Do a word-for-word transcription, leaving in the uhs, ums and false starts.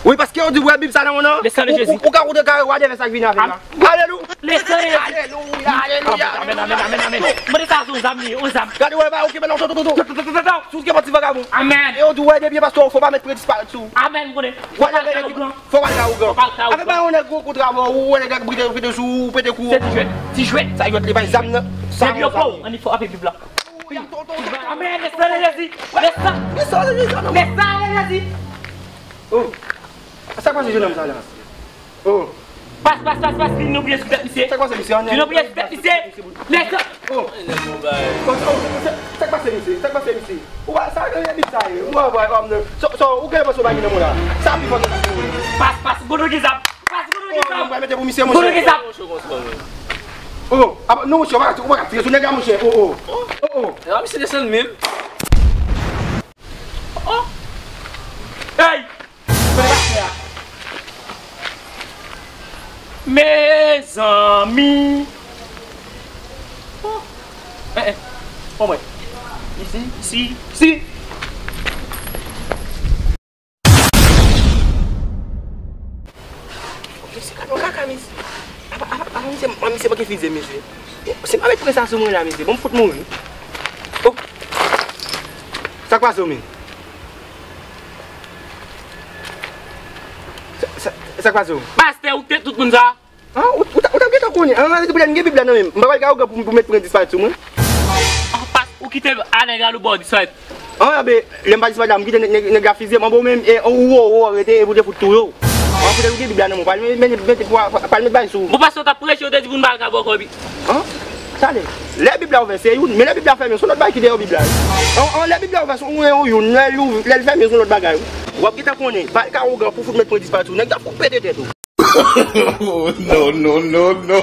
Wi, paske yo di w wè Bib sa nan men w nan. Le sang de Jésus. Ou, ou, ou ka kontrekare w a devè sa k vini avè l la. Alelouya. Le sang de Jésus. Alelouya, alelouya, alelouya. Amèn, amèn, amèn, amèn, amèn. Mande sa sou zam li, yon zam. Gade, wè, ba, okipe nan toto, toto. Toto, toto, toto. Sou ke pati vagabon. Amèn. E yo di w wè depi pastè w fò pa met pran disparèt sou. Amèn, m konnen. Fò pa al ka ougan. Fò pa al ka ougan. Fò pa al ka ougan. Avè ba yon nèg ou kontre avè w, ou wè nèg la k brite, brite sou ou, pete kou. Se ti jwèt, ti jwèt. Sa jwèt li bay zam nan. Depi yo pa w, annik fò avè Bib la. Amèn, le sang de Jésus. Le sang. Le sang de Jésus. Le sang de Jésus. Oh. Sa k pase jennonm sa la? Oh. Pas, pas, pas, pas, vin nou priye sou tèt misye. Sa k pase misye? Vin nou priye sou tèt misye. Le sang. Oh. Oh, oh, sa, sa k pase misye? Sa k pase misye? Ou pa sa gen bib sa ye. Ou pa wè òm nan. So, so, ou gen panse w pa gen nan mwen la. Sa pi fò ke sa. Pas, pas, bono gen zam. Pas, bono gen zam. Ou pa mete pou misye, monchè. Bono gen zam. Oh, apa, non, monchè, ou pa ka tire sou nèg la, monchè. Oh, oh. Oh, oh. E pa misye desann menm. Oh. Hey! Kote pastè a? Mezanmi! Oh. Eh, eh. Bon, mwen. Isi, isi, isi. Mesye, gad yon kaka, mesye. Apa, apa, apa, misye, misye manke fize, mesye. Se pa met pran sa sou mwen la, mesye. Bon, m fout mouri. Oh. Sa k pase w menm? Sa, sa, sa k pase w? Pastè, ou k te tout moun sa? Ah, ou, ou, t- ou t ap gentan konnen. Ah, se poutèt m gen Bib la nan men m. M pa pral ka ougan pou, pou met pran disparèt sou mwen. Ah, pas, ou kite a nèg la lou ba w disparèt. Ah, ben, lè m pa disparèt la, m kite nèg, nèg, nèg la fize m, anba w menm, e, ou, ou, ou, rete, e pou te fout touye w. Ah, poutèt ou gen Bib la nan men w, pral met, met, met, pral met bay sou ou. Bon, pastè, w t ap preche, ou te di pou n pa al ka bò kòb. Ah, talè. Lè Bib la ouvè, se youn, men lè Bib la fèmen, se yon lòt bagay ki deyò Bib la. An, an, lè Bib la ouvè, se yon, yon youn, lè l ouv- lè l fèmen, se yon lòt bagay. W ap gentan konnen, pa al ka ougan pou fout met pran disparèt sou ou, nèg la fout pete tèt ou. Oh, no, no, no, no.